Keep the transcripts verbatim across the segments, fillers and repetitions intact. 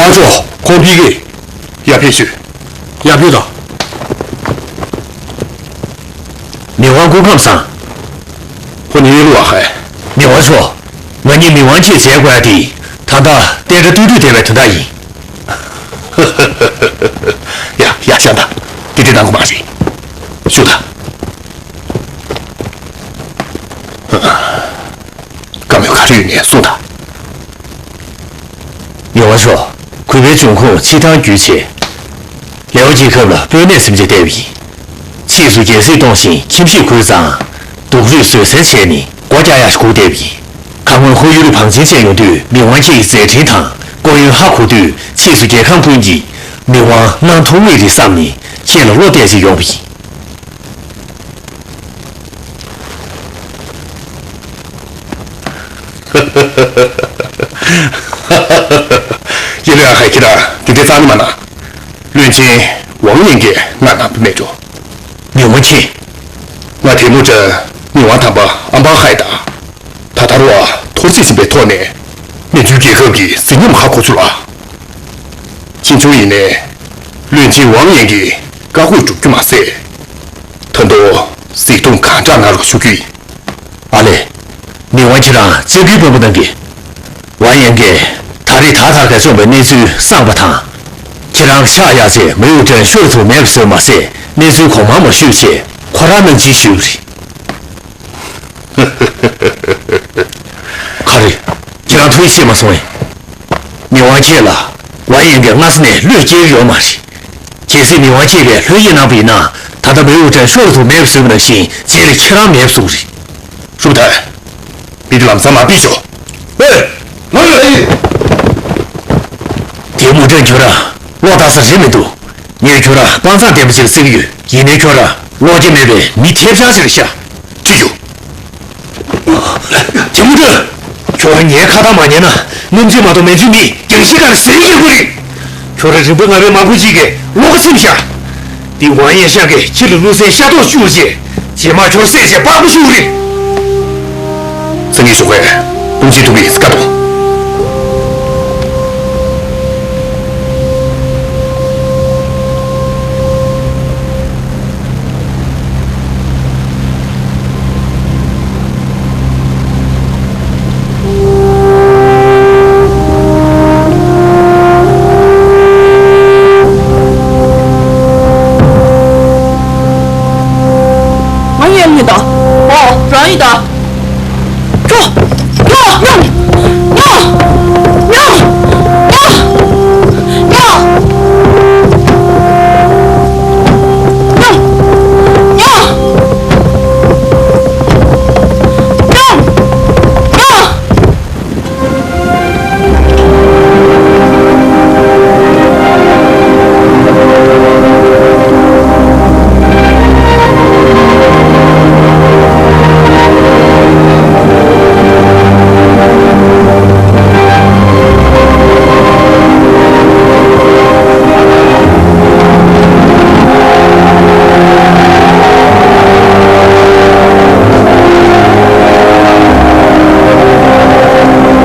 ཨ་ཅོ། ཁོང་ཕེབས་ཀྱི། ཡར་ཕེབས་ཤོག་ཡར་ཕེབས་དང་། མི་དབང་སྐུ་ཁམས་བཟང་། ཁོ་ནི་ཡོད་ལུ་བ་ཧེ། མི་དབང་མཆོག་ང་གཉིས་མི་དབང་ཆེ་མཇལ་དགོས་ཡ་དེ། ད་ལྟ་བསྟན་དགྲ་ཏུས་ཏུས་དེ་བའི་དོན་དག་ཡིན། ཡ་ཡ་ཤ་ད། དེ་དེ་གནང་གི་མ་རེད། ཞུ་ད། བཀའ་མོལ་ག་རེ་ཡོད་ནས་གསུངས་དང་། མི་དབང་མཆོག་གུས་པའི་འབྱུང་ཁུངས་སྤྱི་བཏང་བརྒྱུད་ཆེད། ལེའོ་རྒྱལ་ཁབ་ལ་དཔོན་གནས་སེམས་ཅན་བསྡད་པ་ཡིན། ཕྱིས་སུ་རྒྱལ་སྲིད་གཏོང་ཞིང་ཁྱིམ་གཞིས་ཁུར་ཙང་། སྡུག་རུས་བཟོད་བསྲན་བྱས་ནས་སྒོ་རྒྱག་ཡག་ཞིག་སྒུག་བསྡད་པ་ཡིན། ཁ་སྔོན་ཧོར་ཡུལ་བང་ཆེན་བཅས་ཡོང་དུས་མི་དབང་ཁྱེད་ཀྱི་མཛད་འཕྲིན་དང་སྐུ་ཡོན་ཧ་གོ་དུས། ཕྱིས་སུ་རྒྱལ་ཁམས་ཀུན་གྱིས་མི་དབང་གནང་ཐུབ་ངེས་རེད་བསམ་ནས་ཁྱེད་ལ་བློ་གཏད་བྱས་ཡོང་བ་ཡིན། ཡིན་ནའང་ཧའི་ཁྱེད་རང་དེ་འདྲའི་རྩ་ནས་མ་གནང་། བློན་ཆེན་ཝང་ཡན་གྱིས་ང་གནང་བ་མེད་འགྲོ། མི་དབང་ཆེ། ང་དེ་མུ་ཀྲན་མི་དབང་དམ་པ་ཨམ་པ་ཧའི་དང་། ད་ལྟར་བ་ཐོར་ཚིག་ཟིན་པའི་ཐོག་ནས་མི་ཚུལ་རྒྱལ་ཁབ་ཀྱི་གཟི་ཉམས་ཧ་གོ་ཚུལ་ལ། ཕྱིན་ཆུང་ཡིན་ནའི། བློན་ཆེན་ཝང་ཡན་གྱི་བཀའ་བཀོད་སྒྲུབ་རྒྱུ་མ་ཟད། ད་དུང་གཟིགས་མཐོང་གང་དྲག་གནང་རོགས་ཞུ་རྒྱུ་ཡིན། ཨ་ལས། མི་དབང་ཁྱེད་རང་ལྕགས་ཀྱུའི་དཔོན་པོ་གནང་གི། ཝང་ཡན་གྱིས་ད་རེས་ད་ཐར་ག་བྱུང་བའི་གནས་ཚུལ་གསང་པ་དང་། ཁྱེད་རང་ཕྱག་གཡར་རྗེས་མེའུ་ཀྲན་ཤོར་ཐུབ་མེད་པ་བཟོས་མ་ཟད་གནས་ཚུལ་གོང་མར་མ་ཞུས་ཆེད་ཁོ་རང་གནང་སྦྱིན་ཞུས་པ་རེད། ག་རེ། ཁྱེད་རང་ཐུགས་ཤེས་མ་སོང་ངས། མི་དབང་ཁྱེད་ལ་ཝང་ཡན་གྱིས་སྔ་ས་ནས་བློས་བཀལ་ཡོད་མ་རེད། གལ་སྲིད་མི་དབང་ཁྱེད་ཀྱིས་ལྷོད་གཡེང་གནང་བ་ཡིན་ན་ད་ལྟ་མེའུ་ཀྲན་ཤོར་ཐུབ་མེད་པ་བཟོས་པ་ནང་བཞིན་རྗེས་ལ་ཁྱེད་རང་མེད་པ་བཟོ་གི་རེད། ཧྲུའུ་ཐའི། མི་དེ་ལམ་སང་མར་ཕུད་ཤོག་ཨེ། ང་ཡོད་ཨེ། དེ་མུ་ཀྲན་ཁྱོད་རང་བློ་བདག་ས་རེད་མི་འདུག་ངས་ཁྱོད་རང་དཔའ་མཛངས་ལྡན་པ་ཅིག་བརྩི་གི་ཡོད། ཡིན་ནའི་ཁྱོད་རང་བློ་སྐྱེད་མེད་པའི་མི་ཐེབས་ཆག་ཅིག་རེད་ཤག་ཅི་ཡོད། དེ་མུ་ཀྲན། ཁྱོད་རང་ངའི་ཁ་བཏགས་མ་ཉན་ན་སྔོན་ཚུད་མ་གཏོགས་མན་ཆུ་མི་རྒྱང་ཤིང་ཁར་ཟིལ་གྱིས་ཁུར་རེད། ཁྱོད་རང་རིན་པ་ལྔ་བའི་མ་དགོས་གཅིག་གིས་བློ་ཁ་ཚིམ་ཤག་འདི་ཝང་ཡན་ཤག་གིས་ཁྱེད་ལ་བློ་གསལ་ཤ་ཏོག་བཅུག་རྗེས་རྗེས་མ་ཁྱོད་བསད་བྱས་པགས་པ་བཤུ་གི་རེད། སེང་གེ་ཞོགས་པའི་དུང་ཆེན་ཐུག་གི་སྐད་གཏོང་། ང་ཡོད་མི་འདུག་ཨོ། རང་ཡིན་ད། ཁྱོ། ཁྱོ། ཉོ། ཉོ། ཉོ། ཉོ། ཉོ། ཉོ། ཉོ།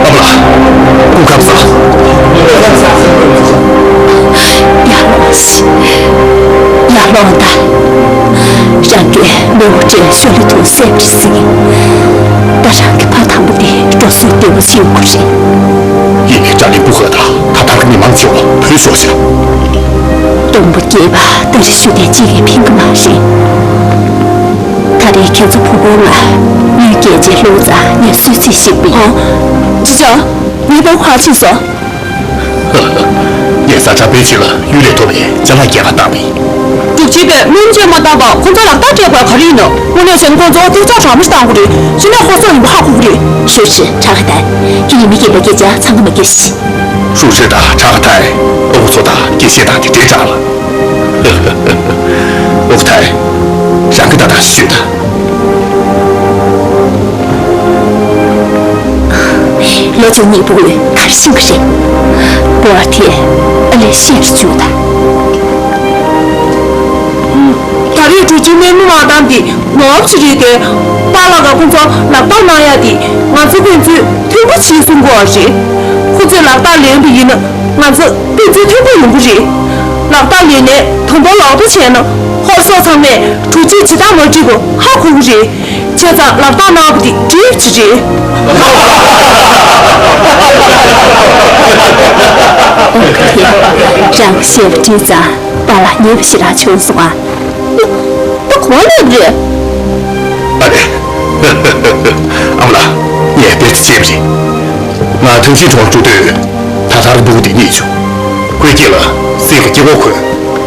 ཨ་མ་ལགས། སྐུ་ཁམས་བཟང་། ཡར་ལོངས་ཤིག་ཡར་ལོངས་དང་། རང་གིས་མེའུ་ཀྲན་ཤོར་ལི་ཐུང་བསད་པ་རེད་ཟེར། ད་རང་གི་ཕ་དམ་པ་དེ་འགྲོ་སོང་བདེ་པོ་ཞིག་ཡོང་གི་རེད། ཡིན་ནའི་ཀྲ་ལིན་པུ་ཧོ་དང་ད་ཐར་གྱི་མི་མང་ཚོ་བུད་ཤོར་ཤག་སྡོང་པོ་སྐྱེས་པ་ཏ་རི་ཤུ་དེ་གཅིག་གིས་ཕན་གྱི་མ་རེད། ད་རེས་ཁྱེད་ཚོ་བུ་སྤུན་ལྔ་གཡུལ་རྒྱལ་རྗེས་ལོག་ཙང་ངས་གསོལ་ཚིགས་ཞིག་སྤེལ། ཨོ། ཅི་བྱ། ངའི་བུ་ག་ཕྱིན་སོང་། ངས་ས་ཁྲ་བོད་ཕྱི་ལ་གཡུལ་ལས་ཐོབ་པའི་ཅ་ལག་རྒྱག་ག་བཏང་བས། འབྲུག་ཆེན་པས་སྨན་བཅོས་མ་བཏང་བར་ཁོང་ཚོ་ལག་རྟགས་སྤྲད་དགོས་ག་རེ་ཡིན་ནམ། དངོས་གནས་བྱས་ན་ཁོང་ཚོ་ཏིག་ཙམ་དྲང་མོ་ཞིག་བཏང་དགོས་རེད། གཞི་ནས་ཧོར་སོག་ཡིན་པ་ཧ་གོ་གི་རེད། ཧྲུའུ་ཅི། ཁྲ་ཁ་ཐའི། ཁྱེད་གཉིས་མི་སྐྱིད་པའི་སྐད་ཆ་ཚང་གི་མ་སྐྱེ་ཤི། ཧྲུའུ་ཅི་དང་ཁྲ་ཁ་ཐའི། ཨོ་ཚོ་དང་སྐད་ཆ་དང་དེ་འདྲའི་དྲག་ལ། ཨོ་ཁ་ཐའི། རང་གི་ད་ད་ཤོད་ད། ལོ་བཅུ་གཉིས་པོ་ག་རེ་གསུང་གི་རེད། བུ་ཨ་ཐེ་ཨ་ལས་ཤེས་རུ་བཅུག་ད། ད་རེས་འབྲུག་ཆེན་སྨན་མི་མ་བཏང་དེ་ནོར་བ་ཅི་རེད་དེ། པཱ་ལགས་ཀྱིས་ཁོང་ཚོ་ལག་བསྟར་གནང་ཡ་དེ་ང་ཚོ་ཕན་ཚུན་མཐུན་པོ་བྱེད་གསུང་གི་ཡོད་རེད། ཁོ་ཚོས་ལག་བསྟར་ལེན་པ་ཡིན་ན་ང་ཚོ་དཔེ་ ཚོའི་ཐོན་ཁུངས་ཡོང་གི་རེད། ལག་རྟགས་ལེན་ནས་དང་པོ་ལག་བསྟར་བྱས་ན་ཧོར་སོག་ཚང་མས་དྲུག་ཅུའི་བྱེ་བྲག་མ་འགྲིག་པ་ཧ་གོ་གི་རེད། བྱས་ཙང་ལག་རྟགས་གནང་བ་དེ་འགྲིག་གི་རེད། ཨོ་ཁེ། རང་བཤད་པ་འགྲིག་ཙང་པཱ་ལགས་ཉེས་པ་ཞེ་དྲག་བྱུང་སོང་ཨ། ད་གོ་ལེ་རེད། ཨ་ལེ། ཨ་མ་ལགས། ངས་བེད་སྤྱད་པ་རེད། ང་ཐང་ཤིང་གྲོང་ལ་འགྲོ་དུས། ད་ལྟར་སྤུ་གུ་དེ་རྙེད་བྱུང་། ཁོའི་སྐེ་ལ་གསེར་གྱི་དཀྱིལ་འཁོར་གོན།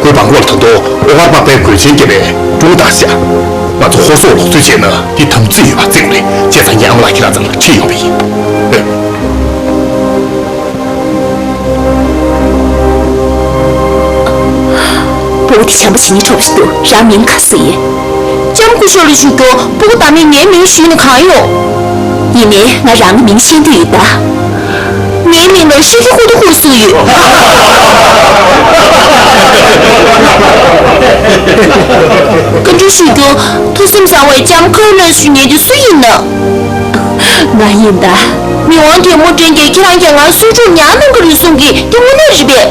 ཁོའི་སྦྲང་ཁོག་ལ་ད་དུང་ཨོ་གར་པགས་པའི་གོས་ཆེན་བརྒྱབ་པའི་སྒྲོམ་བཏགས་བཞག་ང་ཚོ་ཧོར་སོག་ལོག་འཚོལ་བྱས་ན་དེ་དམ་ཚིག་ཡོད་པ་བརྩི་དགོས་རེད། བྱས་ཙང་ངས་ཨ་མ་ལགས་ཁྱེད་རང་ཚང་ལ་ཁྲིད་ཡོང་བ་ཡིན། སྤུ་གུ་དེ་བྱམས་པོ་བྱེད་སྙིང་བྲོ་བ་ཞིག་འདུག་རང་མིང་ག་ཟེར་ཡིན། ལྕམ་སྐུ་ཞབས་ལ་ཞུ་རྒྱུ། སྤུ་གུ་བདག་མེད་ངའི་མིང་ཞུས་ནས་གང་ཡོང་། ཡིན་ནའི་ང་རང་གི་མིང་ཤེས་འདོད་ཡོད་ད། ངའི་མིང་ལ་ཤི་ཁི་ཧུ་ཏུ་ཧུ་ཟེར་ཡོད། བཀའ་འདྲི་ཞུ་རྒྱུ། ཐུགས་སེམས་བཟང་བའི་ལྕམ་ཁར་ལན་ཞུ་མཁན་དེ་སུ་ཡིན་ན། ང་ཡིན་ད། མི་དབང་རྒྱལ་མོ་བཀྲ་ཤིས་ཁྱེད་རང་གིས་ང་གསོག་འཇོག་ཉར་གནང་གི་རེད་གསུང་གི། དེ་དངོས་གནས་རེད་པས།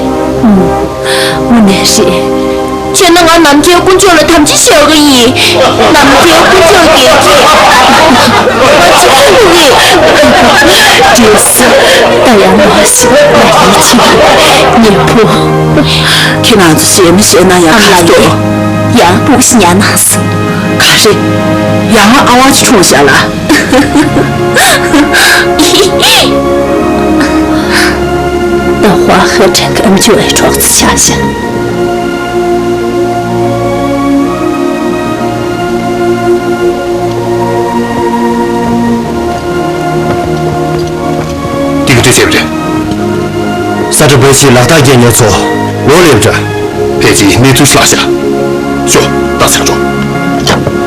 ཨུམ། དངོས་གནས་རེད། བྱས་ན་ང་ནམ་མཁའི་དཀོན་མཆོག་ལ་དམ་བཅའ་བཞག་གི་ཡིན། ནམ་མཁའི་དཀོན་མཆོག་གིས་ཁྱེད་ང་ཅི་བྱེད་དགོས་ཀྱི། བགྲེས་སོང་། ད་ཡང་མ་ཤི་ང་ཡིད་ཆེས་ཀྱི་ཉེ་བུ། ཁྱེད་རང་ཚོ་ཞེད་མ་ཞེད་ན་ཡང་ཁ་ཐོག་ཡང་སྤུ་གུ་ཞིག་ཉར་གནང་སོང་། ག་རེ། ཡང་ཨ་ཝ་ཅིག་འཁྲུངས་བཞག་ལ། ད་ཧྭ་ཧི་ཁྲེང་གི་ཨམ་ཅོག་གི་གྲོགས་ཚོ་ཆགས་ཤིང་། འདི་ག་འདྲ་བྱས་པ་རེད། ས་ཁྲ་བེ་ཆི་ལག་རྟགས་རྒྱག་མཁན་ཚོ་ལོག་སླེབས་འདྲ། ཕལ་ཆེར་གནས་ཚུལ་ཤེས་ཤག་ཤོག་ད་ཚར་འགྲོ། ཀྲང་ལགས།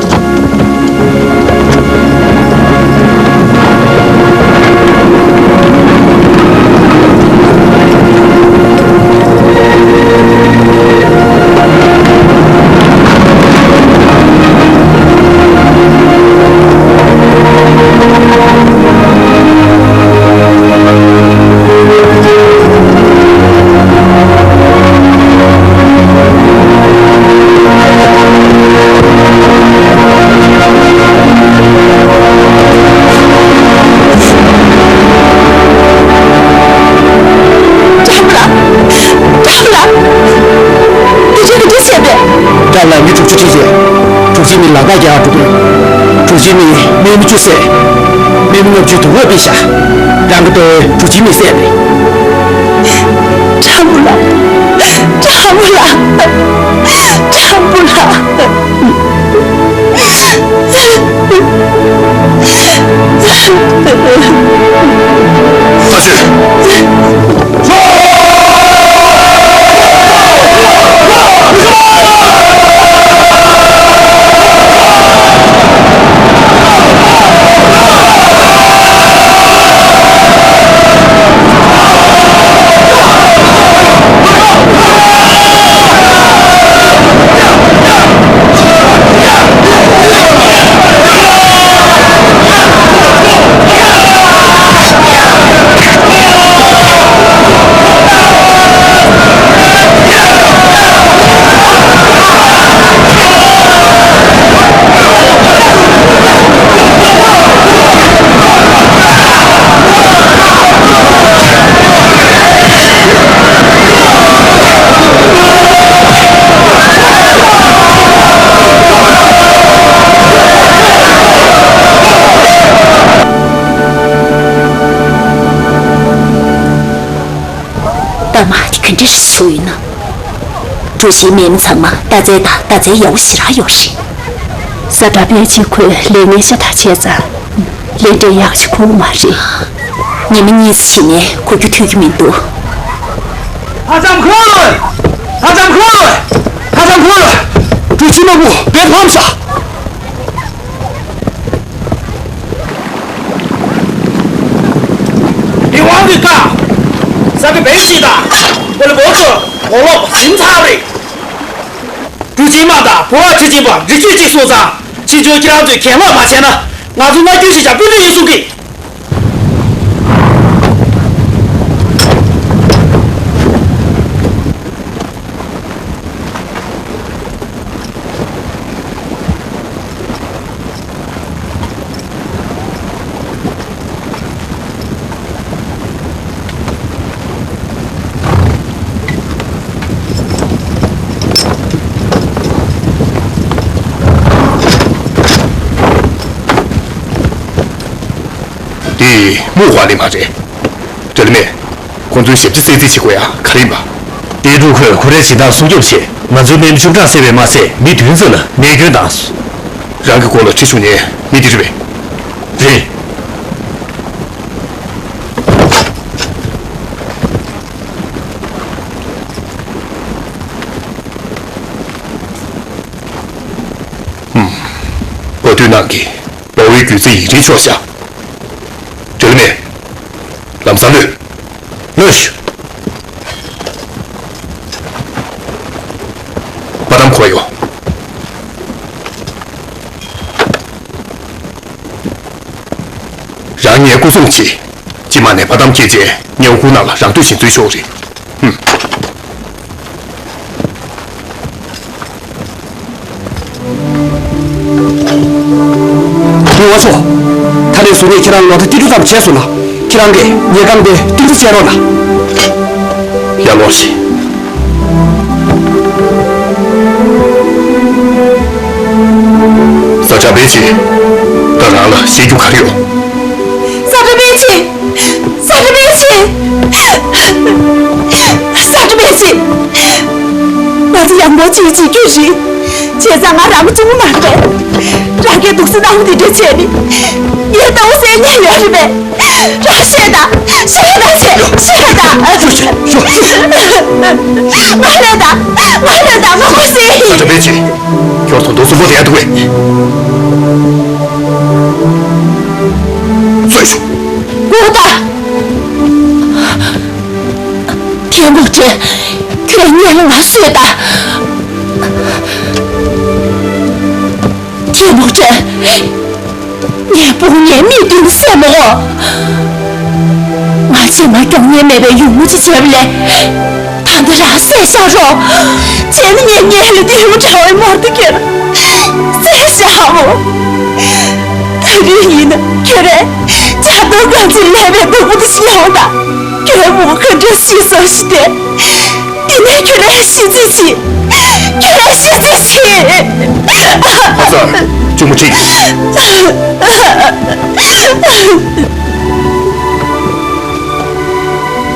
ཀྲང་ལགས། དེ་རིང་ག་འདྲ་བྱས་པས། ཀྲང་ལགས་མི་དྲུག་ཅུ་ཁྲིད་རྗེས། དྲུག་ཅུའི་མི་ལག་པ་རྒྱག་འགྲོ་དུས། དྲུག་ཅུའི་མི་རྨས་མི་བཅུ་བསད། རྨས་མི་ལྔ་བཅུ་དུག་ལོག་ཕུལ་ཤག་རང་གི་ལྟོས་དྲུག་ཅུའི་མི་བསད་པས། ཀྲང་ལགས། ཀྲང་ལགས། ཀྲང་ལགས། ད་མ་དེ་ག་འདྲ་ཞིག་བྱུང་ཡོད་ན། གྲུ་བཞིའི་མི་མང་ཚང་མ་རྟ་རྩལ་དང་མདའ་རྩལ་ཡག་པོ་ཞེ་དྲག་ཡོད་རེད། ས་ཁྲ་པེ་ཆི་ཁོས་ལས་ངན་ཤ་སྟག་བྱས་ཙང་། ལས་འབྲས་ཡག་ཅིག་ཁུག་མ་རེད། ཉི་མ་གཉིས་ཙམ་ཞིག་ནས་གོ་རྒྱུ་ཐོས་རྒྱུ་མི་འདུག་ཧ་ཅང་ཁོ། ཧ་ཅང་ཁོ། ཧ་ཅང་ཁོ། གྲུ་བཞི་དམར་པོ་བེད་ཕམ་ཤག་མི་དབང་གི་བཀའ། ས་ཁྲ་པེ་ཆི་དང་། ཁོ་ལ་བོད་ཚོ་ངོ་ལོག་ཟིན་ཚར་རེད། གྲུ་བཞི་དམར་དང་བོད་ཁྲི་ཆེན་པ་འདྲི་གཅོད་ཅིག་སོང་ཙང་། ཕྱི་ཕྱོགས་ཁྱེད་རང་ཚོས་གྱེན་ལོག་མ་བྱས་ན། ང་ཚོ་མནའ་སྐྱོལ་ཞིག་བྱ་སྤུས་ལེགས་ཡིན་གསུང་གི། དེ་མུ་ཧ་ལི་མ་རེད། འབྲེལ་མེད། ཁོང་ཚོའི་ཞབས་ཕྱི་གསལ་རྩིས་བྱེད་དགོས་ཡ་ག་རེ་ཡིན་པ། ཏེ་ཀྲུའུ་ཁོས་ཁོ་རའི་བྱེད་སྟངས་སྲུང་སྐྱོབ་ཆེད་ང་ཚོའི་དམག་མི་བཅུ་གྲངས་བསད་པས་མ་ཚད་མི་བདུན་ཙམ་ལ་རྨས་སྐྱོན་བཏང་སོང་། རང་གི་མགོ་ལ་ཁྲི་ཤོར་ཉེན་མི་འདི་རེད་པས། རེད། ཧུམ། བ་དུས་ནང་གི་བ་འོའི་རྒྱུད་རྩི་ཡིག་རིགས་ཆོག་བཞག་འབྲེལ་མེད། ལམ་སང་ལྷོད། ལྷོད་ཤོག་པ་དམ་ཁོ་ཡོ། རང་ངའི་སྐུ་སྲུང་བྱེད། ཅི་མ་ནས་པ་དམ་སྐྱེས་ཅན་ངའི་སྐུ་ནང་ལ་རང་འདོད་བཞིན་འཛུལ་ཤོག་རེད། ཧུམ། ཉེ་བ་ཚོ། ད་ནས་བཟུང་ངས་ཁྱེད་རང་ལོ་ཐེ་ཏི་རུ་ཙམ་བྱས་སོང་ན། ཁྱེད་རང་གིས་ཉེ་གང་དེ་ཏིང་ཏི་བྱས་རོགས་གནང་། ཡ་ལོ་ཞིག་ས་ཆ་བེད་ཅི། ད་རང་ལ་བཤད་རྒྱུ་ག་རེ་ཡོད། ས་ཆ་བེད་ཅི། ས་ཆ་པེ་ཆི། ས་ཆ་པེ་ཆི། ང་ཚོ་ཡག་མོ་ཅིག་བྱེད་རྒྱུ་རེད། བྱས་ཙང་ང་རང་གཅུང་མོ་མ་རེད་པས། རང་གིས་སྡུག་སྲན་གནང་འདི་འདྲ་བྱས་ནི། ངས་ལྟ་བ་ཟེར་ཉན་ཡོད་རེད་པས། རང་བཤད་དང་། བཤད་དང་བྱས། བཤད་དང་། ང་ལས་དང་། ང་ལས་དང་། ང་ཁོ་ཟེར་ཡིན། ས་ཆ་པེ་ཆི། ཁྱོད་ཚོ་འདུག་སུ་པོ་དེ་ཡ་འདུག་གས། ཚོས་ཤོག་འོ་ད། ཐེན་མོ་ཅན། ཁྱོད་ངས་ང་གསོད་ད། ཐེན་མོ་ཅན། ངས་དཔུང་ངས་མི་བདུན་བསད་མོ། ང་ཚེ་མ་སྐྱོང་ཉན་མེད་པའི་ཡུལ་མོ་ཅི་བྱས་པ་ལས། ད་འདི་རང་བསད་བཞག་རོགས། བྱས་ན་ངས་ངའི་ལུས་དེ་ཡོངས་གྲྭ་བའི་མོར་དུ་སྐྱེལ། བསད་བཞག་འོ། ད་རེས་ཡིན་ན་ཁྱོད་རས་ཇ་དང་གང་ཚེ་ལས་པའི་སྡུག་པོ་དེ་ཤི་ཡོང་ད། ཁྱོད་མུ་ག་འདྲ་ཤི་སོང་ཞིག་དེ། དེ་ནས་ཁྱོད་རས་ཤི་རྩིས་ཤིག་ཁྱོད་རས་ཤི་རྩིས་ཤིག་ཨ་ཙ། གཅུང་མོ་ཁྲིད།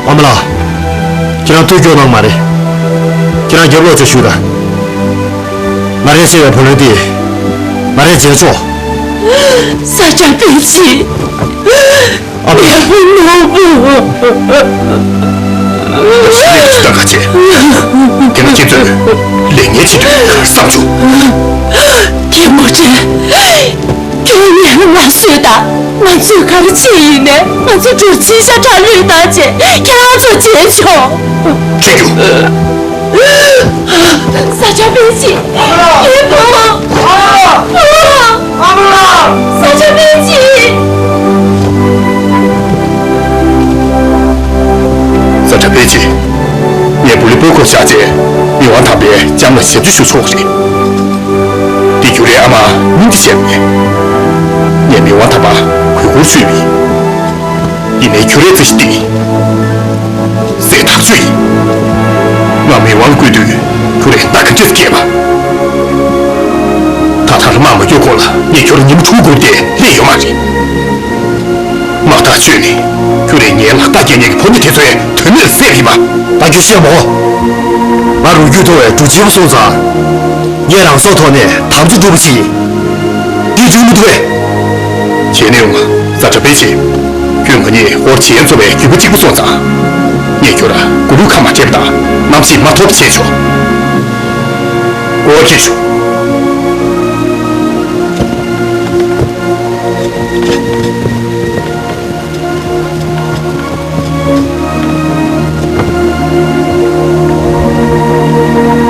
ཨ་མ་ལགས། ཁྱེད་རང་ཐུགས་སྐྱོ་གནང་མ་རེད། ཁྱེད་རང་རྒྱབ་ལོག་ཅིག་བཞུགས་དང་། ང་རས་བསད་པའི་བུ་ལོན་དེ། ང་རས་འཇལ་ཆོག་ས་ཆ་པེ་ཆི། ཨ་མ་ལགས། ངའི་བུ་ནོར་བུ། ཞི་ལིང་ཅི་ལྟར་ཁ་ཆེ། དེ་ན་ཁྱེད་ཚོས་ལས་ངན་བྱེད་དུས་གར་བསམ་བྱུང་། ཐེན་མོ་ཅན། ཁྱོད་ངས་ང་གསོད་ད། ང་ཚོས་ག་རེ་བྱས་ཡིན་ནའི་ང་ཚོ་གྲུ་ཆེན་ཤ་ཁྲག་ལུས་བཏང་བྱས་ཁྱེད་རང་ཚོ་བྱེད་ཆོག་ཁྱེད་རྒྱུགས། ས་ཆ་པེ་ཆི། ཨེ་པོ། ཨ་མ་ལགས། ས་ཆ་པེ་ཆི། ས་ཆ་པེ་ཆི། ངས་བུ་ལི་པོ་ཁོ་བཞག་རྗེས་མི་དབང་དམ་པའི་ལྕམ་ལ་ཞབས་ཕྱི་ཞུ་ཆོག་རེད། འདི་ཁྱོད་རའི་ཨ་མ་སྙིང་རྗེ་ཆེ་བས། ངས་མི་དབང་དམ་པ་གུས་བཀུར་ཞུས་པ་ཡིན། འདི་ནས་ཁྱོད་རའི་རྩིས་གཞི་འདི་ཟས་ཐག་ཆོད་ཡིན། ང་མི་དབང་བསྐོས་དུས་ཁྱོད་རའི་སྣ་ག་འདྲས་སྐྱེས་པ། ད་ལྟར་དམག་མ་སྐྱོར་གོང་ལ་ངས་ཁྱོད་ཉིན་མོ་དྲུག་སྒུར་ཏེ་སླེབས་ཡོད་མ་རེད། དམག་ཐག་ཆོད་ནས་ཁྱོད་རའི་ངའི་ལག་རྟགས་རྒྱག་མཁན་གྱི་ཕོ་ཉ་དེ་ཚོའི་དོན་མེད་ལ་བསད་པ་ཡིན་པ། ད་ཁྱོད་ཤེས་མོ། ང་རུས་རྒྱུད་མཐོ་བའི་གྲུ་ཆེན་པོ་སོང་ཙང་། ངས་རང་སྲོག་ཐོག་ནས་དམ་བཅའ་སྒྲུབ་པ་ཞིག་ཡིན། འདི་འགྲིག་མི་འདུག་གས། བྱས་ནས་ཡོང་ང་ས་ཁྲ་བེད་བྱེད། ཁྱོད་ང་གཉིས་ཧོར་ཆེན་ཚོ་བའི་རྒྱུད་པ་གཅིག་པུ་སོང་ཙང་། ངས་ཁྱོད་ལ་མགོ་ལུས་ཁ་མ་བྲལ་བ་དང་རྣམ་ཤེས་མ་ཐོར་བ་བྱས་ཆོག་གོ་བ་ཁྱེར་ཤོག་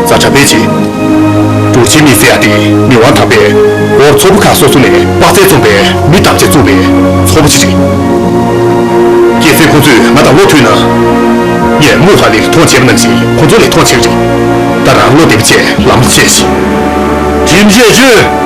ས་ཁྲ་བེད་བྱེད། གྲུ་ཆེན་མི་ཟེར་ཡ་དེ་མི་དབང་དམ་པས་ཧོར་ཚོ་པ་ཁག་སོ་སོ་ནས་དཔའ་རྩལ་རྩོམ་པའི་མི་ཐམས་ཅད་བཙུགས་པའི་ཚོགས་པ་ཞིག་རེད། གལ་སྲིད་ཁོ་ཚོས་ང་དང་བློ་མཐུན་ན། ངས་མུ་ཧ་ལི་ལ་མཐོང་བྱས་པ་ནང་བཞིན་ཁོ་ཚོ་ལ་མཐོང་བྱེད་ཀྱི་རེད། ད་རང་བློ་བདེ་པོ་བྱས་ལམ་ལ་ཆས་ཤིག་ཁྲིམས་ཆད་གཅོད།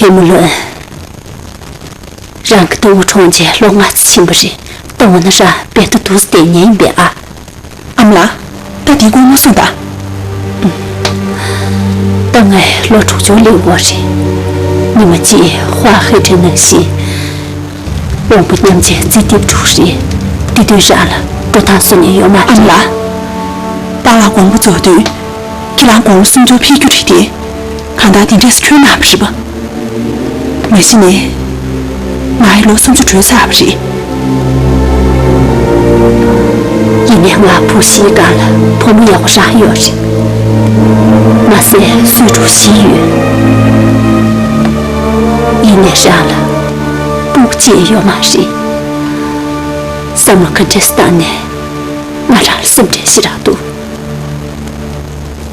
ཐེ་མུ་ལོན། རང་གི་ལྟ་བུ་གྲོངས་རྗེས་ལོ་ལྔ་ཙམ་ཕྱིན་པ་རེད། ད་འོ་ན་རང་རྦད་དེ་འདུག་སེ་བསྡད་ཉན་ཡིན་པས་ཨ། ཨ་མ་ལགས། ད་འདི་དགོངས་མ་གསུངས་དང་། ད་ངས་ལོ་དྲུག་ཅུ་སླེབས་ཡོད་རེད། ཉི་མ་གཅིག་ཧྭ་ཧེ་ཁྲེན་ནང་བཞིན། དབང་པོ་མཉམ་འབྱེད་རྩིས་ཐེབས་དྲུག་རེད། དེ་དུས་རང་ལ་འགྲོ་སྟངས་བཟོ་མཁན་ཡོད་མ་རེད། ཨ་མ་ལགས། པཱ་ལགས་དགོངས་པ་རྫོགས་དུས། ཁྱེད་རང་དགུང་ལོ་སུམ་ཅུ་ཕེབས་རྒྱུ་རེད་དེ། གང་ལྟར་དེ་འདྲས་ཁྱོན་ནས་མ་རེད་པ། མ་གཞི་ནས་ང་ཡི་ལོ་སུམ་ཅུ་གྲོལ་ཚར་བ་རེད། ཡིན་ནའི་ང་བུ་བཞིའི་སྒང་ལ་བུ་མོ་ཡག་པོ་རང་ཡོད་རེད། མ་ཟད་གསོས་ཕྲུག་བཞི་ཡོད། ཡིན་ནའི་རང་ལ་སྤུ་གུ་གཅིག་ཡོད་མ་རེད། བསམ་བློ་ག་འདྲས་བཏང་ནའི་ང་རང་ལ་སེམས་ཁྲལ་ཞེ་དྲག་འདུག་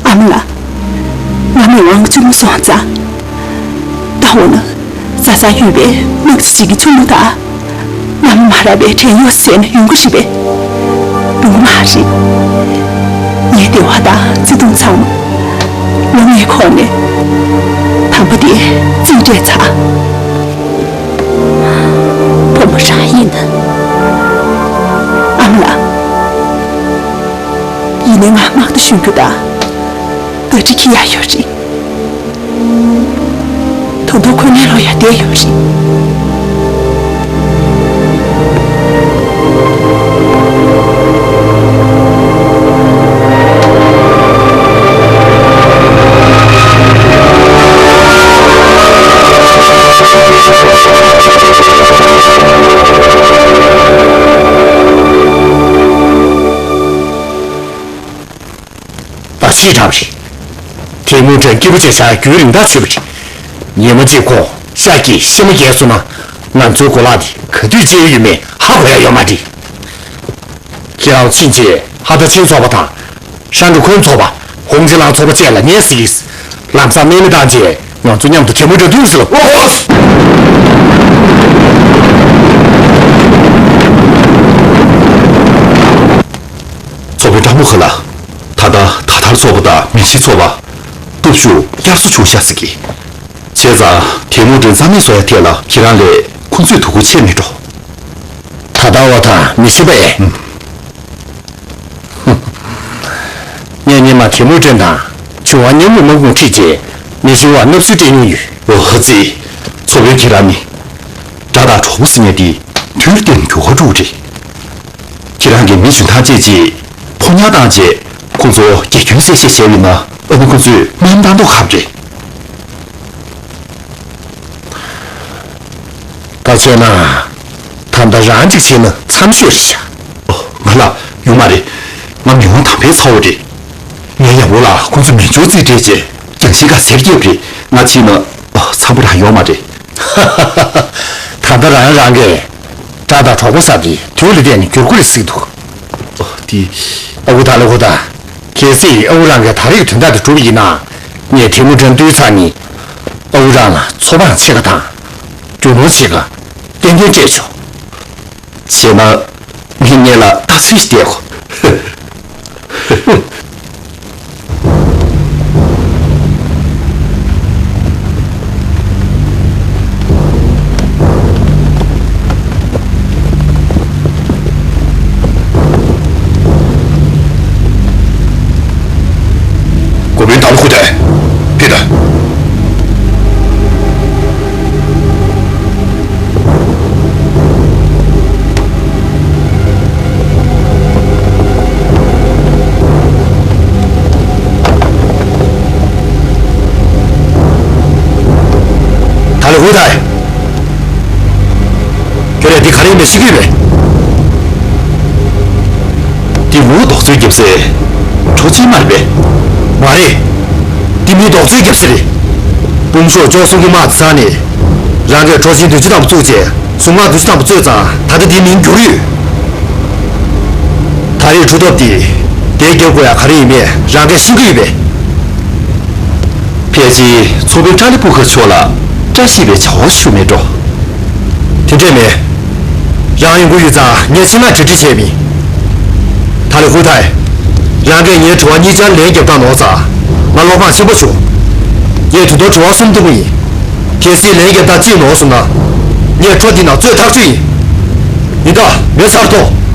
ཨ་མ་ལགས། ང་མི་དབང་གཅུང་མོ་སོང་ཙང་། ད་འོ་ན་བཟའ་ཚང་ཡོད་པའི་དམག་སྤྱི་གཅིག་གི་གཅུང་མོ་དང་། མནའ་མ་མ་རག་པའི་བྲན་གཡོག་ཟེར་ན་ཡོང་གི་རེད་པས། ཡོང་གི་མ་རེད། ངའི་བདེ་བ་དང་བརྩེ་དུང་ཚང་མ་ལོ་ལྔའི་གོང་ནས་དམ་པ་དེས་རྩིས་སྤྲད་ཚར། བུ་མོ་རང་ཡིན་ན། ཨ་མ་ལགས། ཡིན་ནའི་ང་དམག་སྡེ་གཞོན་རྒྱུ་དང་། བཀའ་ཁྲི་འཁྱེར་ཡག་ཡོད་རེད། ད་དུང་ཁོ་གནས་ལོག་ཡག་བསྡད་ཡོད་རེད། ད་ཕྱིས་དྲགས་པ་རེད། ཐེ་མུ་ཀྲན་སྐྱིད་པོ་བྱས་བཞག་རྒྱུན་རིང་ཐག་ཆོད་པ་རེད། ཉི་མ་གཅིག་ཁོ་ཤ་སྐྱེས་ཤི་མ་རྒྱལ་སོང་ན་ང་ཚོའི་གོ་ལག་འདི་ག་དུས་བཅད་ཡོད་མེད་ཧ་གོ་ཡ་ཡོད་མ་རེད། ཁྱེད་རང་ཕྱིན་ཆད་ཧ་ད་ཆིན་ཚོགས་པ་དང་། ཧྲན་ཀྲུའུ་ཁོན་ཚོགས་པ། ཧོང་ཅི་ལང་ཚོགས་པ་བཅས་ལ་ཉན་ཟིག་ལམ་སང་དམག་མི་བཏང་རྗེས་ང་ཚོ་མཉམ་དུ་ཐེ་མུ་ཀྲན་ཐུག་ཟེར་ལ། ཚོགས་དཔོན་ཀྲང་མོ་ཧི་ལགས། ད་ལྟ་ད་ཐར་ཚོགས་པ་དང་མིན་ཤི་ཚོགས་པ། སྟོབས་ཤུགས་བསྐྱར་གསོ་བྱུང་ཤག་ཟེར་གི། བྱས་ཙང་ཐེ་མུ་ཀྲན་རྩ་མེད་བཟོ་ཡ་ཐད་ལ་ཁྱེད་རང་ལས་ཁོང་ཚོས་དོ་ཁུར་ཆེ་མེད་འགྲོ། ད་ལྟ་བ་དང་མི་ཤི་པས། ངས་སྔོན་མ་ཐེ་མུ་ཀྲན་དང་ཆུང་བ་མཉམ་དུ་དམག་དཔུང་ཁྲིད་རྗེས་མི་ཤི་བར་མནབ་སྲོལ་སྤྲད་མྱོང་ཡོད། འོ་ཧ་ཙི། ཚོགས་དཔོན་ཁྱེད་རང་ནི། དགྲ་དང་གྲོགས་པོ་ཟེར་མཁན་དེ་དུས་གཏན་འགྱུར་བ་འགྲོ་གི་རེད། ཁྱེད་རང་གིས་མི་བྱོན་ཐང་བཅད་རྗེས་ཕོ་ཉ་བཏང་རྗེས་ཁོང་ཚོ་རྒྱལ་སྐྱོང་གསལ་བཤད་བྱས་པ་ཡིན་ན་ཨ་ནི་ཁོང་ཚོས་མ་ཡིན་བཏང་མདོག་ཁ་པོ་རེད། ད་བྱས་ན། ད་ལྟ་རང་གཅིག་བྱས་ན་མཚམས་ཤོད་རེད་ཤག་ཨོ། ང་ལ་ཡོང་མ་རེད། ང་མི་དབང་དམ་པའི་ཚ་བོ་རེད། ངའི་ཡང་བོ་ལ་ཁོང་ཚོ་མི་འབྱོར་རྩིས་སྤྲད་རྗེས་རྒྱང་ཤིང་ཁ་ཟེར་སྐྱེས་པ་རེད། ང་བྱས་ན་ཨོ་འཚམ་པོ་རང་ཡོང་མ་རེད། ད་ལྟ་རང་རང་གིས་དགྲ་དང་གྲོགས་པོ་ཟེར་དེ་དུས་ལ་བལྟས་ནས་འགྱུར་དགོས་རེད་ཟེར་གི་འདུག་ཨོ་དེ། ཨ་ཁུ་ད་ལ་ཁུ་ད། གལ་སྲིད་ཨ་ཁུ་རང་གིས་ད་རེས་དོན་དག་དེ་གྲུབ་པ་ཡིན་ན། ངས་ཐེ་མུ་ཀྲན་བཏུལ་ཚར་ནས། ཨ་ཁུ་རང་ལ་ཚོ་དཔང་ཕྱེད་ཀ་དང་། རྒྱུ་ནོར་ཕྱེད་ཀ་ཏན་ཏན་སྤྲད་ཆོག་བྱས་ན། ངས་ངེད་ལ་རྟགས་མཚན་ཞིག་སྟེར་གོ། འགོ་དཔོན་ད་ལོ་ཁུ་ཐའི། ཕེབས་དང་། ད་ལོ་ཧུ་ཐའི། ཁྱོད་རང་འདི་ག་རེ་ཡིན་པ་ཤེས་ཀྱི་ཡོད་པས། འདི་མུའུ་རྡོག་བཙོས་རྒྱབ་སའི་གྲོ་ཆེན་མ་རེད་པས། མ་རེད། འདི་མིའི་རྡོག་བཙོས་རྒྱབ་ས་རེད། དཔུང་ཤོག་ཅོག་གསུམ་གྱི་དམག་དེ་ཚང་ནས། རང་གིས་གྲོ་ཆེན་དུས་ཆེན་དང་པོ་བཙུགས་རྗེས་གཟུངས་སྔགས་དུས་ཆེན་དང་པོ་བཙུགས་ཙང་ད་ལྟ་འདིའི་མིང་འགྱུར་ཡོད། ད་རེས་གྲུབ་ཐོབ་འདི་དེ་རྒྱབ་དགོས་ཡ་ག་རེ་ཡིན་མེད་རང་གིས་ཤེས་ཀྱི་ཡོད་པས། ཕལ་ཆེར་ཚོགས་དཔོན་ཀྲ་ལི་པུ་ཁ་མཆོག་ལ་བཀྲ་ཤིས་པའི་བྱ་བ་ཞུ་མེད་འགྲོ། དེ་འདྲས་མེད། རང་ཡོང་གི་ཡོད་ཙང་ངས་ཆེད་མངགས་གྲ་སྒྲིག་བྱས་མིན། ད་ལོ་ཧུ་ཐའི། རང་གིས་ངའི་དྲི་བ་གཉིས་ཆར་ལན་རྒྱབ་སྟངས་ནོར་ཙང་ང་བློ་ཕམ་ཆེན་པོ་བྱུང་། ངས་ད་དུང་དྲི་བ་གསུམ་འདོན་གྱི་ཡིན། གལ་སྲིད་ལན་རྒྱབ་སྟངས་གཅིག་ནོར་སོང་ན། ངས་ཁྲོ་འདི་ནང་བཙོས་ཐག་ཆོད་ཡིན། ཡིན་ད། མེད་ཚར་ཐོངས།